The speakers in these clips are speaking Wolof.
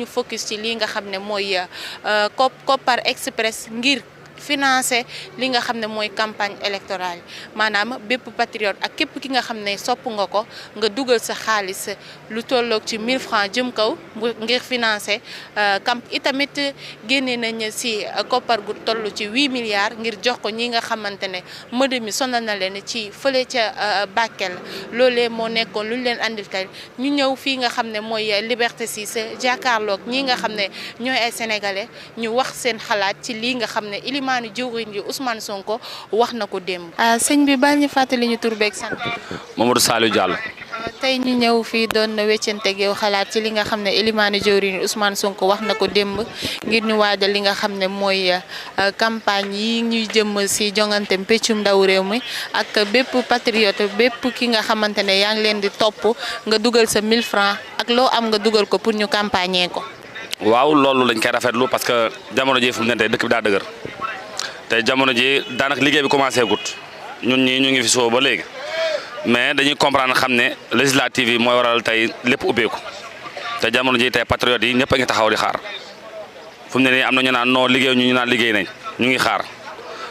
nañu focus ci lii nga xam ne mooy Kopar Express ngir financer li nga xam ne mooy campagne électorale maanaam bépp patriote ak képp ki nga xam ne sopp nga ko nga dugal sa xaalis lu tolloog ci 1000 francs jëm kaw ngir financer itamit génne nañ si koppar gu toll ci 8 milliards ngir jox ko ñi nga xamante ne mëdd mi sonal na leen ci fële ca Bakel loolee moo nekkoon lu ñu leen andil tey ñu ñëw fii nga xam ne mooy Liberté 6 jàkkaarloog ñi nga xam ne ñooy ay sénégalais ñu wax seen xalaat ci lii nga xam ne ilimaanu jëwriñ ji Ousmane Sonko wax na ko démb. sëñ bi baal ñu fàttali ñu tur beeg sant. Mamadou Saliou Diallo. tey ñu ñëw fii doon weccanteeg yow xalaat ci li nga xam ne ilimaanu jëwriñ Ousmane Sonko wax na ko démb ngir ñu waajal li nga xam ne mooy campagne yi ñuy jëm si jongante peccum ndaw réew mi ak bépp patriote bépp ki nga xamante ne yaa ngi leen di topp nga dugal sa 1000 francs ak loo am nga dugal ko pour ñu campagner ko. waaw loolu lañ koy rafetlu parce que jamono ji fu mu ne tey dëkk bi daa dëgër te jamono ji daanaka liggéey bi commencé gut ñun ñii ñu ngi fi soo ba léegi mais dañuy comprendre xam ne législative yi mooy waral tey lépp ubbeeku te jamono ji tey patriotes yi ñëpp a ngi taxaw di xaar fu mu ne nii am na ñu naan non liggéey ñu naan liggéey nañ ñu ngi xaar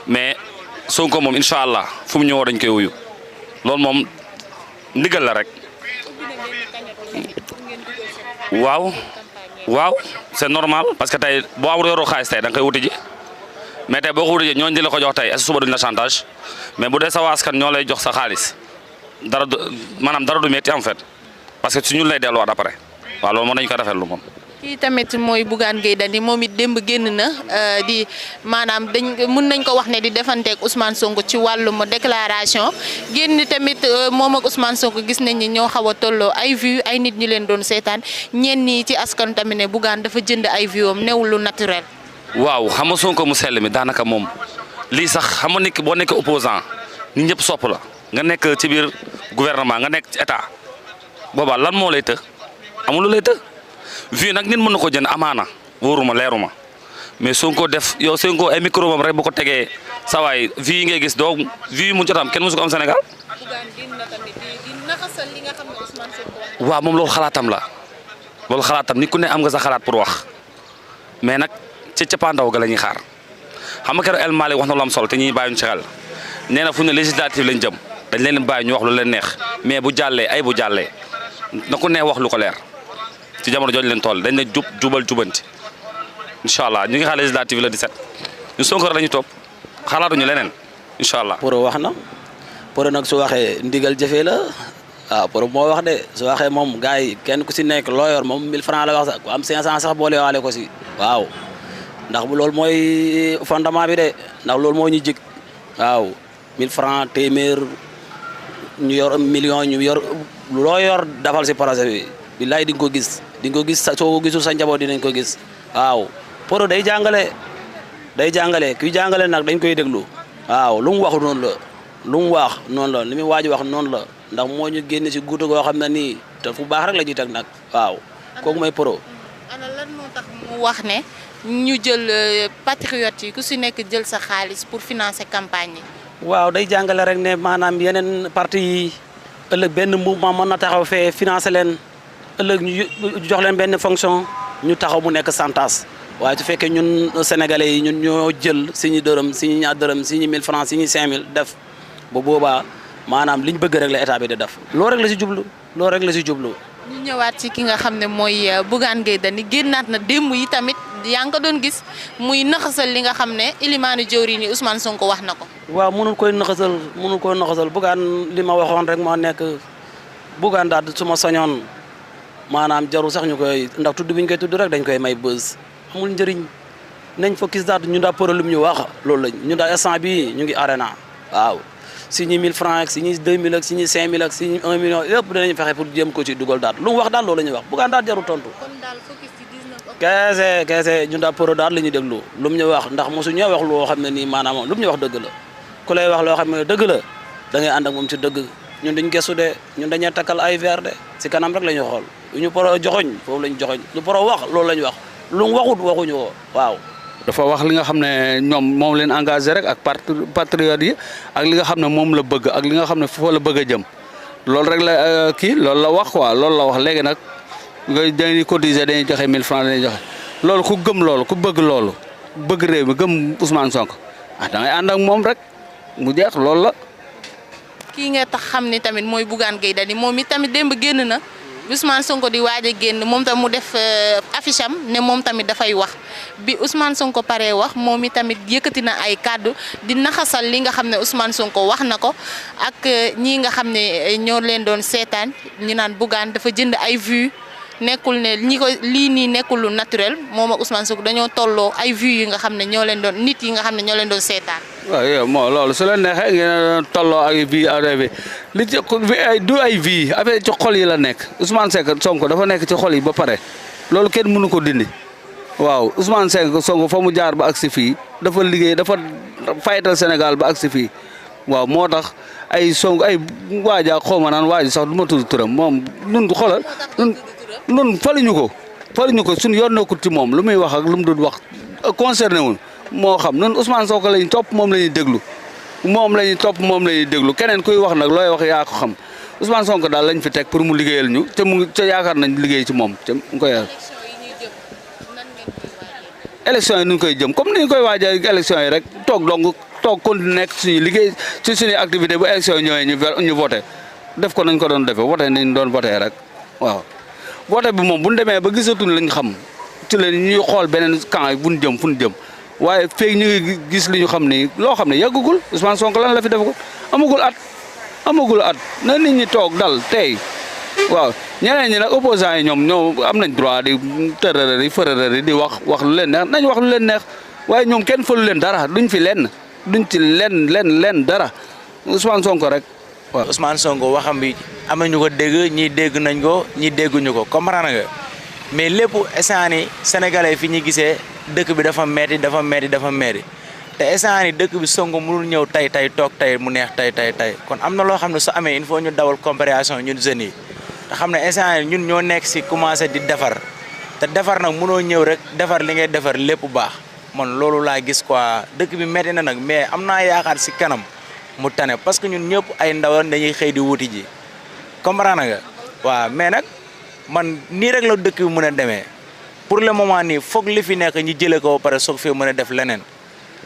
mais Sonko moom incha allah fu mu ñëwoo dañ koy wuyu loolu moom ndigal la rek waaw c'est normal parce que tey boo amul yoroo xaalis tey da nga koy wuti ji mais tey boo ko wuti ji ñooñu di la ko jox tey est-ce que suba duñ la chantage mais bu dee sa waaskan ñoo lay jox sa xaalis dara du maanaam dara du métti en fait parce que su ñu lay delluwaat après waaw loolu moom dañu ko rafetlu moom. kii tamit mooy Bougane Gueye Dany moom it démb génn na di maanaam mun nañ ko wax ne di defanteeg Ousmane Sonko ci wàllum déclaration génn tamit moom ak Ousmane Sonko gis nañ ni ñoo xaw a tolloo ay vues ay nit ñu leen doon seetaan ñenn ñi ci askan tamit ne Bougane dafa jënd ay vues am newul lu naturel. waaw xam nga Sonko mu sell mi daanaka moom lii sax xam nga nit boo nekkee opposant nit ñëpp sopp la nga nekk ci biir gouvernement nga nekk ci état boobaa lan moo lay të amul lu lay të. vie nag nit mën na ko jënd amaana wóoruma leeruma mais Sonko def yow Sonko ay micro moom rek bu ko tegee sawaay vie yi ngay gis doo vie mu jotam kenn musu ko am Sénégal. waaw moom loolu xalaatam la loolu xalaatam nit ku ne am nga sa xalaat pour wax mais nag ci cappaandaw ga la ñuy xaar xam nga keroog El Malick wax na lu am solo te ñuy bàyyi ñu ci xel nee na fu ne législative lañ jëm dañ leen bàyyi ñu wax lu leen neex mais bu jàllee ay bu jàllee na ku ne wax lu ko leer. ci jamono jooju leen toll dañ ne jubal jubanti incha allah ñu ngi xaar législative la 17 ñu Sonko la ñu topp xalaatuñu leneen incha allah. Pour wax na pour nag su waxee ndigal jëfee la waaw pour moo wax de su waxee moom gars yi kenn ku si nekk loo yor moom 1000 francs la wax sax ku am 500 sax boole waale ko si waaw ndax loolu mooy fondement bi de ndax loolu moo ñu jig waaw 1000 francs téeméer ñu yor million ñu yor loo yor dafal si projet bi. billaay di nga ko gis soo ko gisul sa njaboot dinañ ko gis waaw pour day jàngale kuy jàngale nag dañ koy déglu waaw lu mu wax noonu la lu mu wax noonu la li muy waaj wax noonu la ndax moo ñu génne si guuta goo xam ne nii te fu baax rek la ñuy teg nag waaw kooku mooy pro. ana lan moo tax mu wax ne ñu jël patriote yi ku si nekk jël sa xaalis pour financer campagne yi. waaw day jàngale rek ne maanaam yeneen parti yi ëllëg benn mouvement mën na taxaw fee financer leen. ëllëg ñu jox leen benn fonction ñu taxaw mu nekk santas waaye su fekkee ñun sénégalais yi ñun ñoo jël suñu dërëm suñu ñaar dërëm suñu 1000 francs suñu 5000 def ba boobaa maanaam liñ bëgg rek la état bi di def loolu rek la si jublu. ñu ñëwaat ci ki nga xam ne mooy Bougane Gueye Dany génnaat na démb yi tamit yaa ngi ko doon gis muy naxasal li nga xam ne ilimaanu jëwriñ ni Ousmane Sonko wax na ko. waaw mënul koy naxasal Bougane li ma waxoon rek moo nekk Bougane daal su ma soñoon. maanaam jarul sax ñu koy ndax tudd bi ñu koy tudd rek dañ koy may bës amul njëriñ nañ focus daal ñun daal problème ñu wax loolu lañ ñun daal instant bii ñu ngi arena waaw si ñi 1000 francs ak si ñi 2000 ak si ñi 5000 ak si ñi 1 million yëpp dinañ fexe pour jéem ko ci dugal daal lu mu wax daal loolu la ñuy wax Bougane daal jarul tontu. kon daal focus ci 19 keese ñun daal pro daal la ñuy déglu lu mu ñu wax ndax mosu ñoo wax loo xam ne nii maanaam lu mu ñu wax dëgg la ku lay wax loo xam ne dëgg la da ngay ànd ak moom ci dëgg ñun dañ gëstu de ñun dañuy takkal ay verre de si kanam rek la ñuy xool ñu poro joxoñ foofu lañ joxoñ lu poro wax loolu lañ wax lu mu waxut waxuñu ko waaw. dafa wax li nga xam ne ñoom moom leen engagé rek ak patriote yi ak li nga xam ne moom la bëgg ak li nga xam ne foofu la bëgg a jëm loolu rek la loolu la wax quoi loolu la wax léegi nag dañuy cotiser dañuy joxe 1000 francs dañuy joxe loolu ku gëm loolu ku bëgg loolu bëgg réew mi gëm Ousmane Sonko da ngay ànd ak moom rek mu jeex loolu la. kii nga tax xam ni tamit mooy Bougane Gueye Dany moom it tamit démb génn na Ousmane Sonko di waaj a génn moom tam mu def affiche am ne moom tamit dafay wax bi Ousmane Sonko paree wax moom it tamit yëkkati na ay kàddu di naxasal li nga xam ne Ousmane Sonko wax na ko ak ñii nga xam ne ñoo leen doon seetaan ñu naan Bougane dafa jënd ay vues nekkul ne ñi ko lii nii nekkul lu naturel moom ak Ousmane Sonko dañoo tolloo ay vues yi nga xam ne ñoo leen doon nit yi nga xam ne ñoo leen doon seetaan. waaw yow moo loolu su la neexee ngeen tolloo ay vie affaire li ci du ay vie affaire ci xol yi la nekk Ousmane Sonko dafa nekk ci xol yi ba pare loolu kenn mënu ko dindi waaw Ousmane Sonko fa mu jaar ba agsi fii dafa liggéey dafa fayatal Sénégal ba agsi fii waaw moo tax ay Sonko ay waaja xaw ma naan waaji sax du ma tudd turam moom nun xoolal nun faluñu ko suñu yoon nekkul ci moom lu muy wax ak lu mu dul wax concerné wul moo xam nun Ousmane Sonko lañu topp moom la ñuy déglu moom la ñuy topp moom la ñuy déglu keneen kuy wax nag looy wax yaa ko xam Ousmane Sonko daal lañ fi teg pour mu liggéeyal ñu te mu ca yaakaar nañ liggéey ci moom te mu koy yàlla. élection yi nu ñu koy jëm comme ni ñu koy waajal élection yi rek toog continuer nekk suñu liggéey ci suñuy activité bu élection yi ñëwee ñu voté def ko nañ ko doon defee voté nañ doon voté rek waaw. voté bi moom bu ñu demee ba gisatuñ lañ xam ci la ñuy xool beneen camp bu ñu jëm fu ñu jëm waaye feeg ñu ngi gis li ñu xam ni loo xam ne yàggugul Ousmane Sonko lan la fi defagul amagul at na nit ñi toog dal tey waaw ñeneen ñi nag opposants yi ñoom am nañ droit di tërërër yi fërërër yi di wax lu leen neex nañ wax lu leen neex waaye ñoom kenn falu leen dara duñ ci lenn dara Ousmane Sonko rek waaw. Ousmane Sonko waxam bi am nañu ko dégg ñii dégg nañ ko ñii dégguñu ko comprendre nga mais lépp instant ni sénégalais fi ñu gisee dëkk bi dafa metti te instant ni dëkk bi Sonko mënul ñëw tey toog tey mu neex tey kon am na loo xam ne su amee il faut ñu dawal comparaison ñun jeunes yi te xam ne instant ni ñun ñoo nekk si commencé di defar te defar nag mënoo ñëw rek defar li ngay defar lépp baax man loolu laa gis quoi dëkk bi metti na nag mais am naa yaakaar si kanam mu tane parce que ñun ñëpp ay ndaw dañuy xëy di wuti ji comprendre nga waaw mais nag man nii rek la dëkk bi mën a demee pour le moment nii foog li fi nekk ñu jëlee ko ba pare soog fee mën a def leneen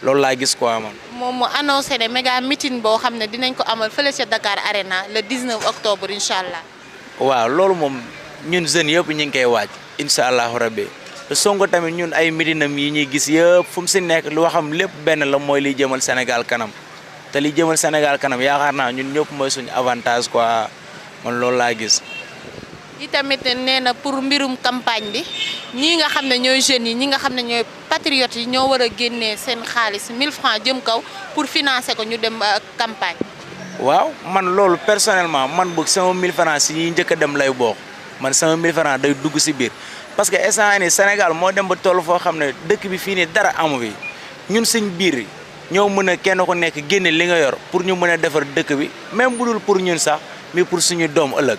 loolu laa gis quoi man. moom mu annoncé ne méga meeting boo xam ne dinañ ko amal fële ca Dakar Arena le 19 octobre incha allah. waaw loolu moom ñun jeunes yëpp ñu ngi koy waaj incha allahu rabbi te Sonko tamit ñun ay meetingam yi ñuy gis yëpp fu mu si nekk lu waxam lépp benn la mooy liy jëmal Sénégal kanam te liy jëmal Sénégal kanam yaakaar naa ñun ñëpp mooy suñu avantage quoi man loolu laa gis. yi tamit nee na pour mbirum campagne bi ñii nga xam ne ñooy jeunes yi ñi nga xam ne ñooy patriotes yi ñoo war a génnee seen xaalis 1000 francs jëm kaw pour financer ko ñu dem campagne. waaw man loolu personnellement man bëgg sama 1000 francs si ñuy njëkk a dem lay bokk man sama 1000 francs day dugg si biir parce que instant ni Sénégal moo dem ba toll foo xam ne dëkk bi fii nii dara amu fi ñun suñ biir ñoo mën a kenn ko nekk génne li nga yor pour ñu mën a defar dëkk bi même bu dul pour ñun sax mais pour suñu doom ëllëg.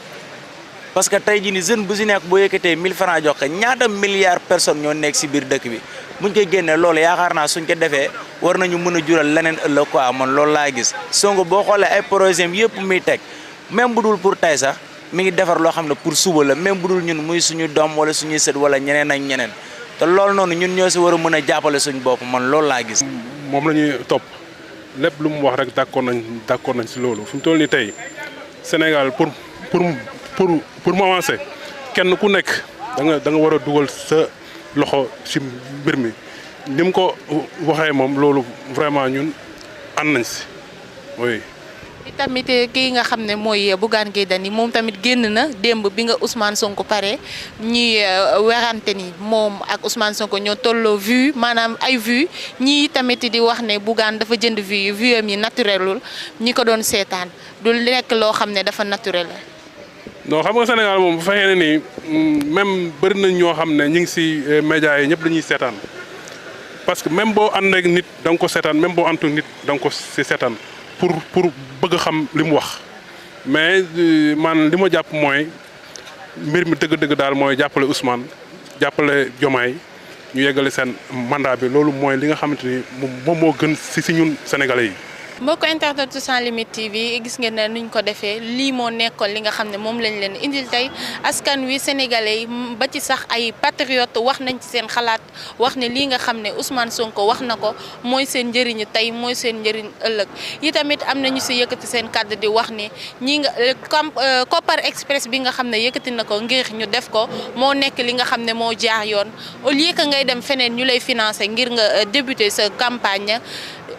parce que tey jii ni jeune bu si nekk boo yëkkatee 1000 francs jox ko ñaata milliards personnes ñoo nekk si biir dëkk bi buñ koy génnee loolu yaakaar naa suñ ko defee war nañu mën a jural leneen ëllëg quoi man loolu laa gis Sonko boo xoolee ay projet yëpp muy teg même bu dul pour tey sax mi ngi defar loo xam ne pour suba la même bu dul ñun muy suñu doom wala suñuy sët wala ñeneen ak ñeneen te loolu noonu ñun ñoo si war a mën a jàppale suñu bopp man loolu laa gis. moom la ñuy topp lépp lu mu wax rek d'accord nañ si loolu fu mu toll nii tey Sénégal pour mu avancer kenn ku nekk da nga war a dugal sa loxo ci mbir mi ni mu ko waxee moom loolu vraiment ñun ànd nañ si oui. tamit kii nga xam ne mooy Bougane Gueye Dany moom tamit génn na démb bi nga Ousmane Sonko pare ñuy werante ni moom ak Ousmane Sonko ñoo tolloo vue maanaam ay vue ñii tamit di wax ne Bougane dafa jënd vue am yi naturelul ñi ko doon seetaan du nekk loo xam ne dafa naturel. non xam nga Sénégal moom bu fekkee ne nii même bëri nañ ñoo xam ne ñu ngi si médias yi ñëpp dañuy seetaan parce que même boo ànd ak nit da nga ko seetaan même boo àntu nit da nga ko si seetaan pour bëgg xam li mu wax mais man li ma jàpp mooy mbir mi dëgg-dëgg daal mooy jàppale Ousmane jàppale Diomaye ñu yeggale seen mandat bi loolu mooy li nga xamante ni moom moo gën si ñun sénégalais yi mbokk internet Sans Limites TV gis ngeen ne nuñ ko defee lii moo nekkoon li nga xam ne moom lañ leen indil tey askan wi sénégalais yi ba ci sax ay patriotes wax nañ ci seen xalaat wax ne lii nga xam ne Ousmane Sonko wax na ko mooy seen njëriñu tey mooy seen njëriñ ëllëg yi tamit am na ñu si yëkkati seen kàddu di wax ni ñi nga Kopar Express bi nga xam ne yëkkati na ko ngir ñu def ko moo nekk li nga xam ne moo jaar yoon au lieu que ngay dem feneen ñu lay financer ngir nga débuter sa campagne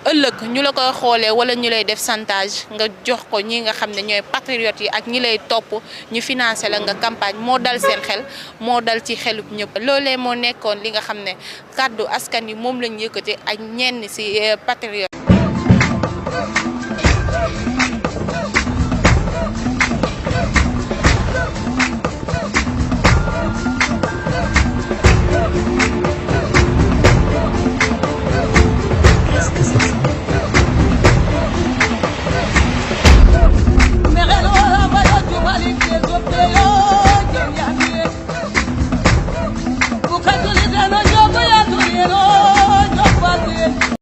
ëllëg ñu la koy xoolee wala ñu lay def chantage nga jox ko ñi nga xam ne ñooy patriotes yi ak ñi lay topp ñu financé la nga campagne moo dal seen xel moo dal ci xelub ñëpp. loolee moo nekkoon li nga xam ne kàddu askan yi moom lañ yëkkati ak ñenn ci patriotes.